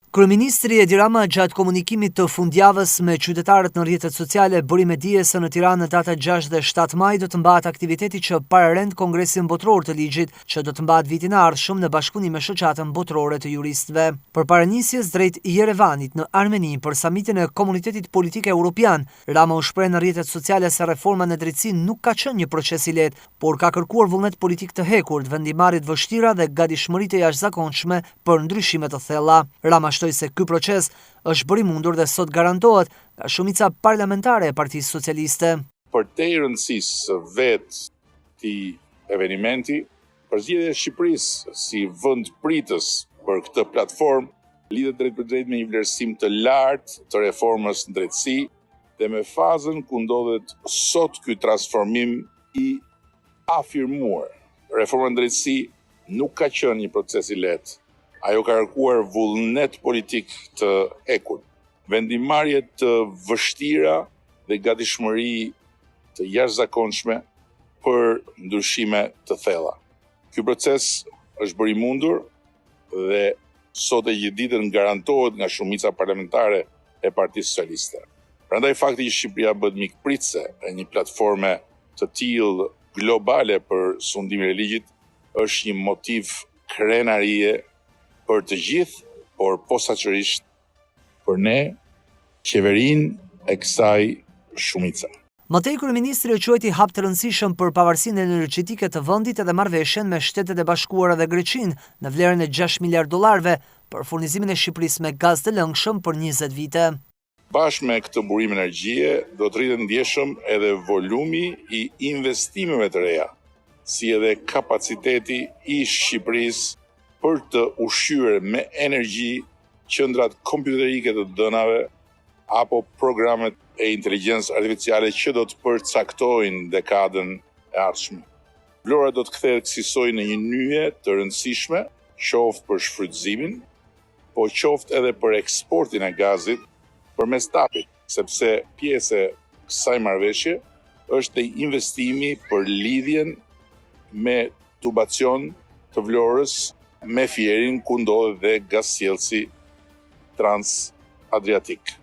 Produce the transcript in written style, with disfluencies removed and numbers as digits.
Kryeministri Edi Rama gjatë komunikimit të fundjavës me qytetarët në rrjetet sociale bëri me dije se në Tiranë në datat 6 dhe 7 maj do të mbahet aktiviteti që pararend Kongresin Botëror të Ligjit, që do të mbahet vitin e ardhshëm në bashkëpunim me Shoqatën Botërore të Juristëve. Përpara nisjes drejt Jerevanit në Armeni për samitin e Komunitetit Politik Europian, Rama u shpreh në rrjetet sociale se reforma në drejtësi nuk ka qenë një proces i lehtë, por ka kërkuar vullnet politik të hekurt, vendimmarrje të vështira dhe gatishmëri të jashtëzakonshme për ndryshime të thella. Rama shtoi se ky proces është bërë i mundur dhe sot garantohet nga shumica parlamentare e Partisë Socialiste. Përtej rëndësisë së vetë këtij evenimenti, përzgjedhja e Shqipërisë si vend pritës për këtë platformë lidhet drejtpërdrejt me një vlerësim të lartë të reformës në drejtësi dhe me fazën ku ndodhet sot ky transformim i afirmuar. Reforma në drejtësi nuk ka qenë një proces i lehtë. Ajo ka kërkuar vullnet politik të hekurt, vendimmarrje të vështira dhe gatishmëri të jashtëzakonshme për ndryshime të thella. Ky proces është bërë i mundur dhe sot e gjithë ditën garantohet nga shumica parlamentare e Partisë Socialiste. Prandaj fakti që Shqipëria bëhet mikpritëse e një platforme të tillë globale për sundimin e ligjit është një motiv krenarie për të gjithë, por posaçërisht për ne, qeverinë e kësaj shumice. Më tej kryeministri e quajti hap të rëndësishëm për pavarësinë energjetike të vendit edhe marrëveshjen me Shtetet e Bashkuara dhe Greqinë në vlerën e 6 miliardë dollarëve për furnizimin e Shqipërisë me gaz të lëngshëm për 20 vite. Bashkë me këtë burim energjie do të rritet ndjeshëm edhe volumi i investimeve të reja, si edhe kapaciteti i Shqipërisë për të ushqyer me energji qendrat kompjuterike të të dhënave apo programet e inteligjencës artificiale që do të përcaktojnë dekadën e ardhshme. Vlora do të kthehet kësisoj në një nyje të rëndësishme, qoftë për shfrytëzimin, po qoftë edhe për eksportin e gazit përmes TAP-it, sepse pjesë e kësaj marrëveshje është dhe investimi për lidhjen me tubacion të Vlorës me Fierin ku ndodhet dhe gazsjellësi Trans Adriatik.